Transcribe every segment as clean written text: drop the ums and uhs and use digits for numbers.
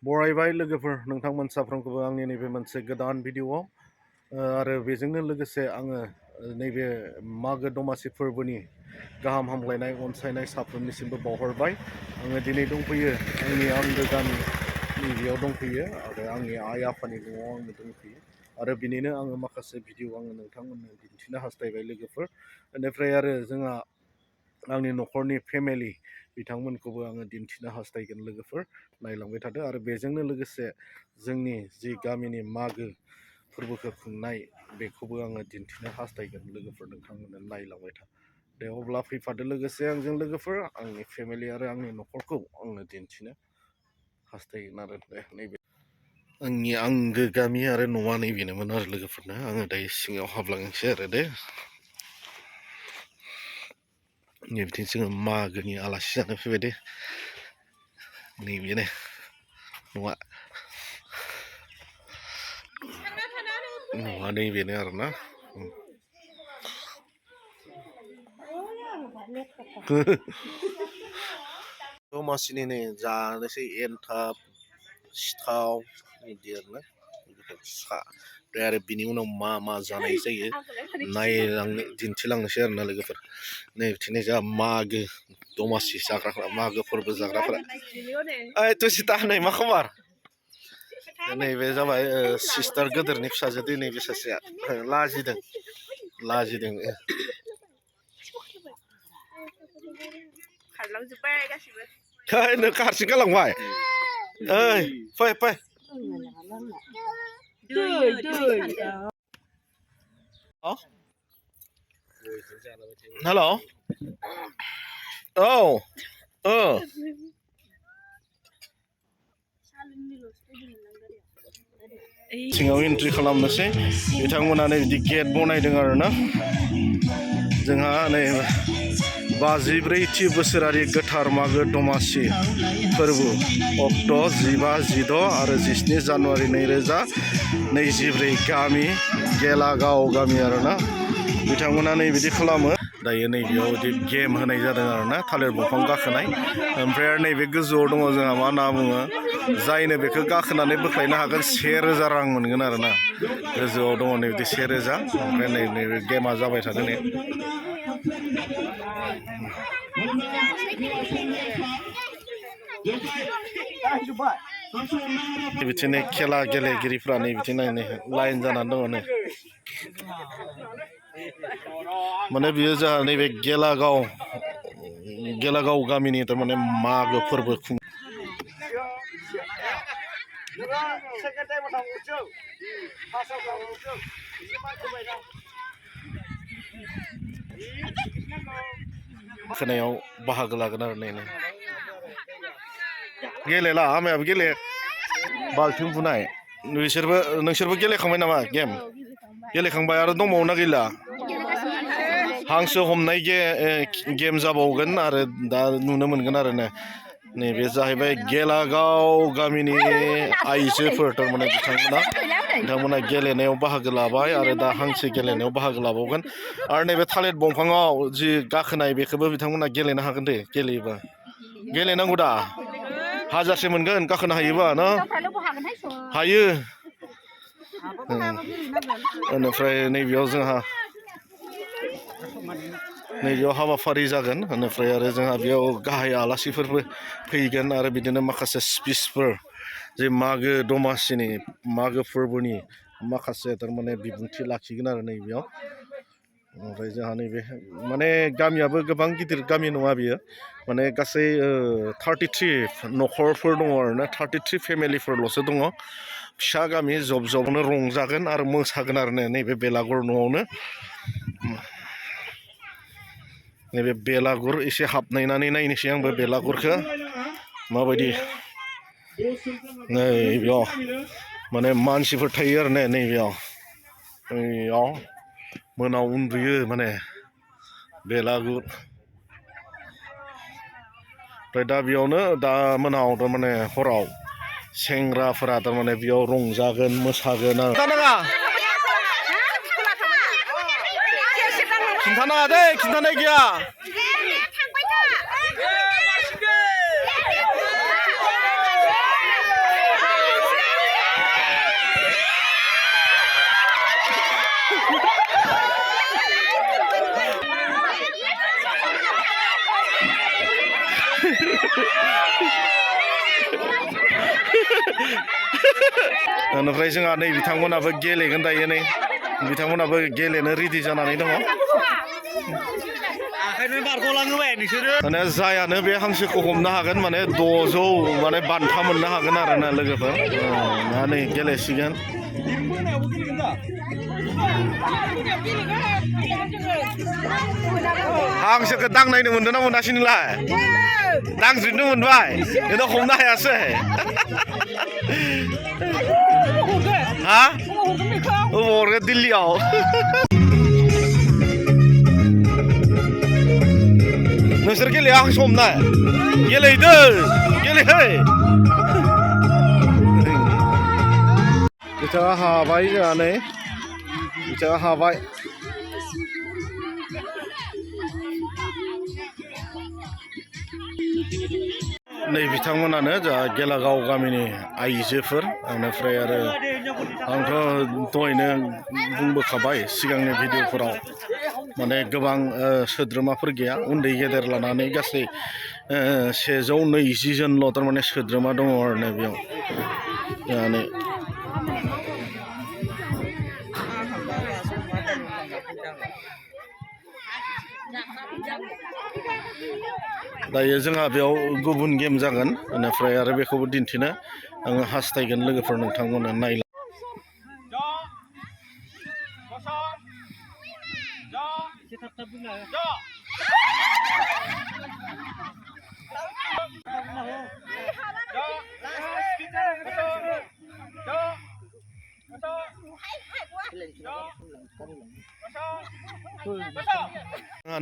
बरायबाय लोगोफोर नोंथांमोन साफ्रोमखौबो आंनि नैबे मोनसे गोदान भिडिअआव आरो बेजोंनो लोगोसे आङो नैबे मागो दमासि फोरबोनि गाहाम हामलायनाय अनसायनाय साफ्रोमनिसिमबो बावहरबाय। आङो दिनै दंफैयो आंनि आंगो गामि नैबेयाव दंफैयो आरो आंनि आइ आफानि न'आव आङो दंफैयो आरो बिनिनो आङो माखासे भिडिअ आङो नोंथांमोननो दिन्थिनो हास्थायबाय लोगोफोर। बेनिफ्राय आरो जोंहा आंनि न'खरनि फेमिलि बिथांमोनखौबो आङो दिन्थिनो हास्थायगोन लोगोफोर, नायलांबाय थादो। आरो बेजोंनो लोगोसे जोंनि जि गामिनि मागो फोरबोखौ खुंनाय बेखौबो आङो दिन्थिनो हास्थायगोन लोगोफोर, नोंथांमोननो नायलांबाय था। दे अब्ला फैफादो लोगोसे आंजों लोगोफोर, आंनि फेमिलि आरो आंनि न'खरखौ आङो दिन्थिनो हास्थायगोन आरो दे नैबे आंनि आंगो गामि आरो न'आ नैबेनोमोन आरो लोगोफोरनो आङो दायो सिङाव हाबलांनोसै आरो दे। नैबिथिं जोङो मागोनि आलासि जानो फैबाय दे। नैबेनो न'आ नैबेनो आरोना। दमासिनि नै जानोसै एनथाब सिथाव बिदि आरोना। ओमफ्राय आरो बिनि उनाव मा मा जानाय जायो दिन्थिलांनोसै आरोना लोगोफोर। नै बिथिंनो जोंहा मागो दमासि जाग्राफ्रा, मागो फोरबो जाग्राफ्रा। ओइ तुसिता नै मा खबर? नैबे जाबाय सिस्टार गोदोरनि फिसाजो दै नैबे सासेया लाजिदों लाजिदों। खारलांजोब्बाय गासिबो। नों हारसिं गालांबाय? ओइ फै फै। हेल' औ सिङाव एन्ट्रि खालामनोसै। बिथांमोना नै बिदि गेट बनायदों आरोना। जोंहा नै 54थि बोसोरारि गोथार मागो दमासि फोरबो अक्ट' 15, 16 आरो 17 जानुवारि 2024 गामि गेलागाव गामि आरोना। बिथांमोना नै बिदि खालामो। दायो नैबेयाव बिदि गेम होनाय जादों आरोना, थालिर दंफां गाखोनाय। ओमफ्राय आरो नैबे गोजौआव दङ जोंहा मा होनना बुङो, जायनो बेखौ गाखोनानै बोख्लायनो हागोन 1000 रां मोनगोन आरोना। गोजौआव दङ नै बिदि 1000। ओमफ्राय नैबे गेमा जाबाय थादों नै। बिदिनो खेला गेलेगिरिफ्रा नै बिदि नायनो लाइन जानानै दङ नै। माने बियो जोंहा नैबे गेलागाव गामिनि थारमाने मागो फोरबो खुं खोनायाव बाहागो लागोन आरो नै गेलेला आमायाबो गेले बाल्थिं बुनाय। नोंसोरबो गेलेखांबाय नामा गेम? गेलेखांबाय आरो दंबावोना गैला? हांसो हमनाय गेम जाबावगोन आरो दा नुनो मोनगोन आरो नैबे जाहैबाय गेलागाव गामिनि आइजोफोर थारमाने बिथांमोना गेलेनायाव बाहागो लाबाय आरो दा हांसो गेलेनायाव बाहागो लाबावगोन। आरो नैबे थालिर दंफाङाव जि गाखोनाय बेखौबो बिथांमोना गेलेनो हागोन दे, गेलेयोबा। गेलेनांगौ दा, हाजारसे मोनगोन गाखोनो हायोबा न? हायो। बेनिफ्राय नैबेयाव जोंहा हाबाफारि जागोन। बेनिफ्राय आरो जोंहा बेयाव गाहाय आलासिफोरबो फैगोन आरो बिदिनो माखासे स्पिचफोर जे मागो दमासिनि मागो फोरबोनि माखासे थारमाने बिबुंथि लाखिगोन आरो नैबेयाव। ओमफ्राय जोंहा नैबे माने गामियाबो गोबां गिदिर गामि नङा बियो, माने गासै 33 न'खरफोर दङ आरोना, 33 फेमिलिफोरल'सो दङ। फिसा गामि जब जबनो रंजागोन आरो मोसागोन आरो नैबे बेलागुर न'आवनो। नैबे बेलागुर एसे हाबनायनानै नायनोसै आंबो बेलागुरखौ माबायदि। नैबेयाव माने मानसिफोर थायो आरो नैबेयाव मोनायाव उन्दुयो माने बेलागुर। ओमफ्राय दा बेयावनो दा मोनायाव थारमाने हराव सेंग्राफोरा थारमाने बेयाव रंजागोन मोसागोन आरो। खिन्थानाङा दे, खिन्थानाय गैया। बेनिफ्राय जोंहा नै बिथांमोनाबो गेलेगोन दायो नै बिथांमोनाबो गेलेनो रेडि जानानै दङ माने जायानो बे हांसोखौ हमनो हागोन माने 600 माने बान्था मोननो हागोन आरोना लोगोफोर दा नै गेलेसिगोन हांसोखौ दांनायनो मोनदों ना मोनासै नोंलाय दांज्रिनो मोनबाय नोंथ' हमनो हायासै हा हरगोन दिल्लीयाव नोंसोर गेलेया हांसो हमनाय गेलेहैदो गेलेहै बिथाङा हाबाय जोंहा नै बिथाङा हाबाय नै बिथांमोनानो जा गेलागाव गामिनि आइजोफोर बेनिफ्राय आरो आंथ' दहायनो बुंबोखाबाय सिगांनि भिडिअफोराव माने गोबां सोद्रोमाफोर गैया उन्दै गेदेर लानानै गासै 120 जनल' थारमाने सोद्रोमा दङ आरो बेयाव माने दायो जोंहा बेयाव गुबुन गेम जागोन बेनिफ्राय आरो बेखौबो दिन्थिनो आङो हास्थायगोन लोगोफोर नोंथांमोना नायला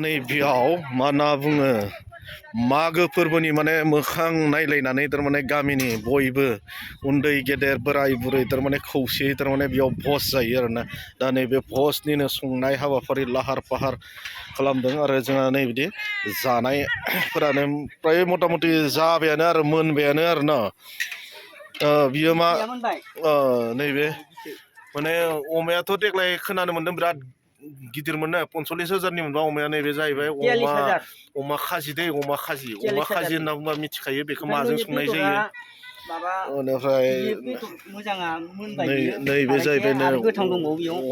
नै बेयाव मा होनना बुङो मागो फोरबोनि माने मोखां नायलायनानै थारमाने गामिनि बयबो उन्दै गेदेर बोराय बुरै थारमाने खौसेयै थारमाने बेयाव भज जायो आरोना दा नैबे भजनिनो संनाय हाबाफारि लाहार फाहार खालामदों आरो जोंहा नै बिदि जानायफोरानो फ्राय मथा मथि जाबायानो आरो मोनबायानो आरो ना बियो मा नैबे माने अमायाथ' देग्लाय खोनानो मोन्दों बिराद गिदिरमोन ना 45,000 नि मोनबा अमाया नैबे जाहैबाय अमा खाजि दै अमा खाजि होनना बुंबा मिथिखायो बेखौ माजों संनाय जायो बेनिफ्राय नैबे जाहैबाय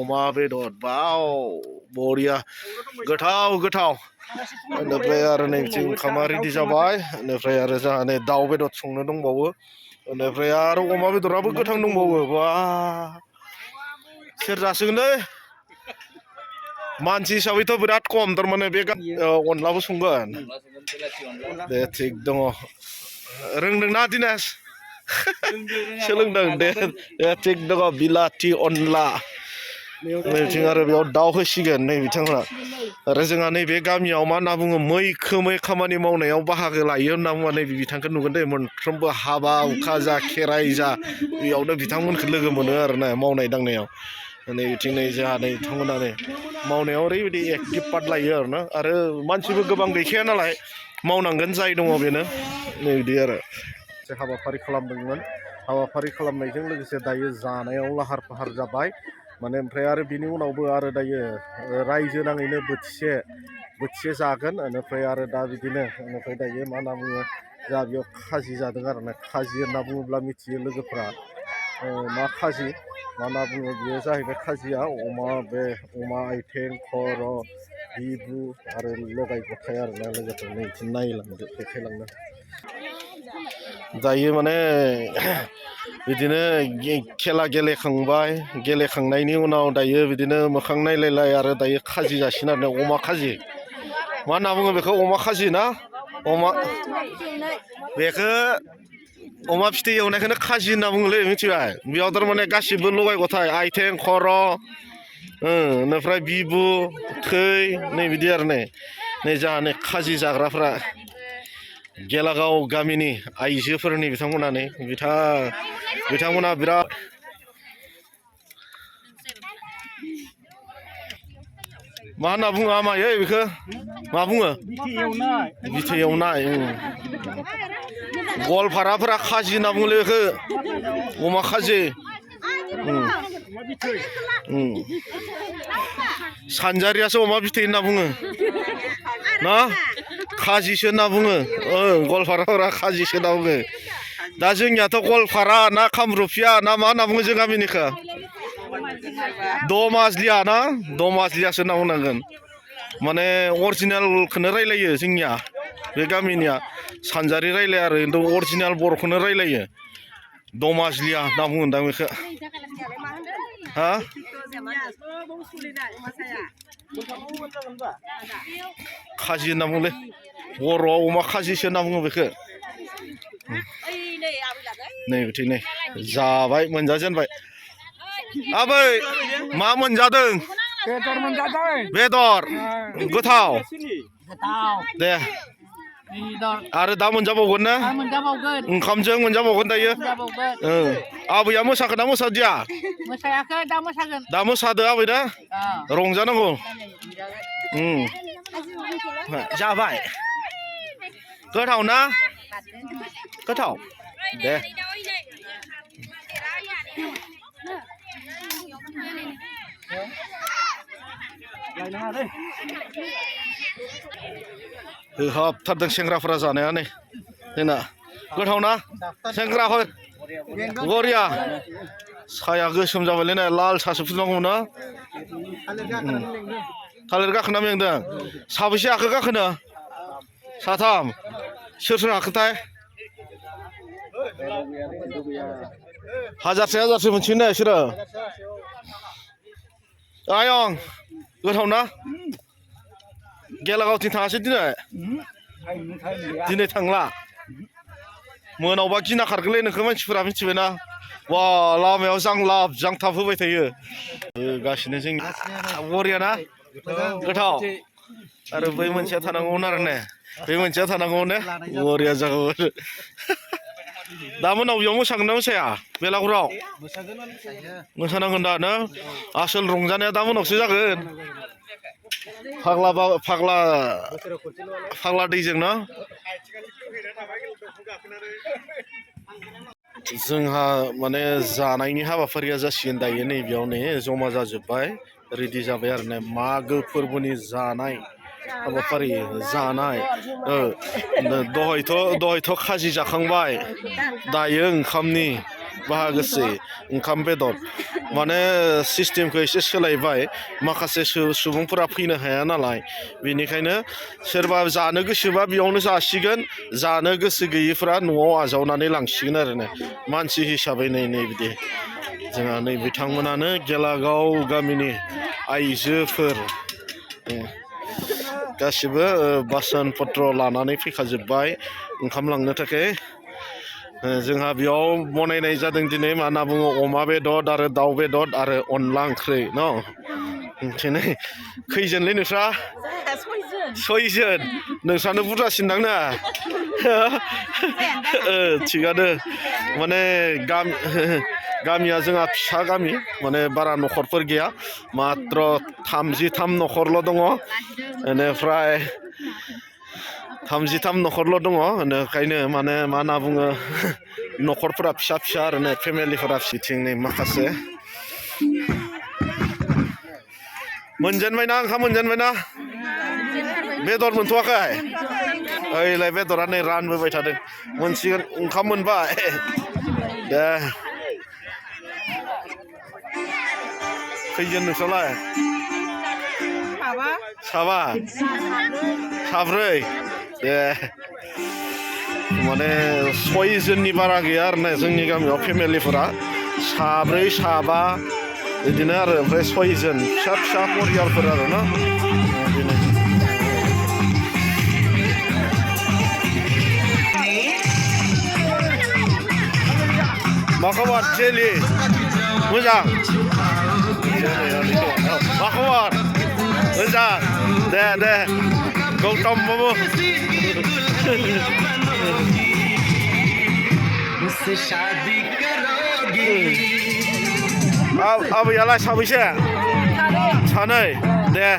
अमा बेदर बाव बरिया गोथाव बेनिफ्राय आरो नै बिथिं ओंखामा रेडि जाबाय बेनिफ्राय आरो जोंहा नै दाउ बेदर संनो दंबावो बेनिफ्राय आरो अमा बेदराबो गोथां दंबावो बा सोर जासिगोनलै मानसि हिसाबैथ' बिराद खम थारमाने बे अनलाबो संगोन दे थिग दङ रोंदोंना दिनेश सोलोंदों दे थिग दङ बिलाथि अनला नैथिं आरो बेयाव दाउ होसिगोन नै बिथांमोना आरो जोंहा नैबे गामियाव मा होनना बुङो मैखोमै खामानि मावनायाव बाहागो लायो होनना बुङा नैबे बिथांखौ नुगोन दे मोनफ्रोमबो हाबा हुखा जा खेराइ जा बेयावनो बिथांमोनखौ लोगो मोनो आरोना मावनाय दांनायाव नै बिथिं नै जोंहा नै बिथांमोना नै मावनायाव ओरैबायदि एक्टिभ पार्ट लायो आरोना आरो मानसिबो गोबां गैखाया नालाय मावनांगोन जाय दङ बेनो नै बिदि आरो हाबाफारि खालामदोंमोन हाबाफारि खालामनायजों लोगोसे दायो जानायाव लाहार फाहार जाबाय माने ओमफ्राय आरो बिनि उनावबो आरो दायो रायजो नाङैनो बोथिसे जागोन बेनिफ्राय आरो दा बिदिनो बेनिफ्राय दायो मा होनना बुङो जोंहा बेयाव खाजि जादों आरोना खाजि होनना बुङोब्ला मिथियो लोगोफ्रा मा खाजि मा होनना बुङो बेयो जाहैबाय खाजिया अमा आथिं खर' बिबु आरो लगाय गथाय आरोना लोगोफोर नै बिथिं नायलांदो देखायलांनो दायो माने बिदिनो खेला गेलेखांबाय गेलेखांनायनि उनाव दायो बिदिनो मोखां नायलायलाय आरो दायो खाजि जासिगोन आरो अमा खाजि मा होनना बुङो बेखौ अमा खाजि ना बेखौ अमा फिथै एवनायखौनो खाजि होनना बुङोलै मिथिबाय बेयाव थारमाने गासिबो लगाय गथाय आथिं खर' बेनिफ्राय बिबु थै नै बिदि आरो नै जोंहा नै खाजि जाग्राफ्रा गेलागाव गामिनि आइजोफोरनि बिथांमोना नै बिथांमोना बिराद मा होनना बुङो आमायै बेखौ मा बुङो बिथै एवनाय गवालपाराफोरा खाजि होनना बुङोलै बेखौ अमा खाजि सानजारियासो अमा बिथै होनना बुङो ना खाजिसो होनना बुङो गवालपाराफोरा खाजिसो होनना बुङो दा जोंनियाथ' गवालपारा ना कामरुपिया ना मा होनना बुङो जों गामिनिखौ दमासलिया ना दमासलियासो होनना बुंनांगोन माने अरिजिनेलखौनो रायलायो जोंनिया बे गामिनिया सानजारि रायलाया आरो खिन्थु अरिजिनेल बर'खौनो रायलायो दमासलिया होनना बुङोदां बेखौ हा खाजि होनना बुङोलै बर'आव अमा खाजिसो होनना बुङो बेखौ नै बिथिं नै जाबाय मोनजाजेनबाय आबै मा मोनजादों बेदर गोथाव दे आरो दा मोनजाबावगोन ना ओंखामजों मोनजाबावगोन दायो आबैया मोसाखोना मोसादिया मोसायाखै दा मोसागोन दा मोसादो आबै दा रंजानांगौ जाबाय गोथाव ना गोथाव दे होहाबथारदों सेंग्राफोरा जानाया नै जोंना गोथाव ना सेंग्राफोर बरिया साया गोसोम जाबायलै ना लाल सासो फुदुंनांगौ ना थालिर गाखोना मेंदों साबेसे हाखो गाखोनो साथाम सोर सोर हाखोथाय हाजारसे मोनसिगोन ना बिसोरो आयं गोथाव ना गेलागावथिं थाङासै दिनै थांला मोनावबा गिना खारगोनलै नोंखौ मानसिफोरा मिथिबायना वा लामायाव जांलाब जांथाब होबाय थायो गासिनो जोंनि बरिया ना गोथाव आरो बै मोनसेया थानांगौमोन आरो ने बै मोनसेया थानांगौमोन ने बरिया जागौमोन दा मोनाव बेयाव मोसागोन ना मोसाया बेलागुराव मोसानांगोन दा नो आसोल रंजानाया दा मोनावसो जागोन फाग्ला दैजों ना जोंहा माने जानायनि हाबाफारिया जासिगोन दायो नैबेयावनो जमा जाजोब्बाय रेडि जाबाय आरो ने मागो फोरबोनि जानाय हाबाफारि जानाय दहायथ' खाजि जाखांबाय दायो ओंखामनि बाहागोसै ओंखाम बेदर माने सिस्टेमखौ एसे सोलायबाय माखासे सुबुंफोरा फैनो हाया नालाय बेनिखायनो सोरबा जानो गोसोबा बेयावनो जासिगोन जानो गोसो गैयिफ्रा न'आव आजावनानै लांसिगोन आरो ने मानसि हिसाबै नै बिदि जोंहा नै बिथांमोनानो गेलागाव गामिनि आइजोफोर गासिबो बासन पत्र लानानै फैखाजोब्बाय ओंखाम लांनो थाखाय जोंहा बेयाव बनायनाय जादों दिनै मा होनना बुङो अमा बेदर आरो दाउ बेदर आरो अनला ओंख्रि न दिनै खैजोनलै नोंस्रा सयजोन नोंस्रानो बुरजासिनदां ना थिगानो माने गामिया जोंहा फिसा गामि माने बारा न'खरफोर गैया मात्र 33 न'खरल' दङ बेनिफ्राय 33 न'खरल' दङ ओंखायनो माने मा होनना बुङो न'खरफोरा फिसा आरो ने फेमिलिफोरा फिथिंनि माखासे मोनजेनबायना ओंखाम मोनजेनबायना बेदर मोनथ'वाखै ओइलाय बेदरा नै रानबोबाय थादों मोनसिगोन ओंखाम मोनबाय दे खैजोन नोंस्रालाय साब्रै दे माने 6 जोननि बारा गैया आरो ना जोंनि गामियाव फेमिलिफोरा साब्रै साबा बिदिनो आरो ओमफ्राय 6 जोन फिसा परियालफोर आरो ना बिदिनो मा खबर जेलि मोजां मा खबर मोजां दे गौतम बाबु आबैयालाय साबैसे सानै दे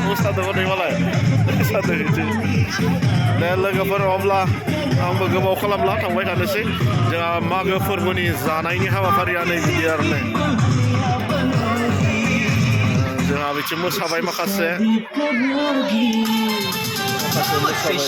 मोसादों मालाय दे लोगोफोर अब्ला आंबो गोबाव खालामला थांबाय थानोसै जोंहा मागो फोरबोनि जानायनि हाबाफारिया नै बिदि आरो नै जोंहा बिथिं मोसाबाय माखासे मोसाबाय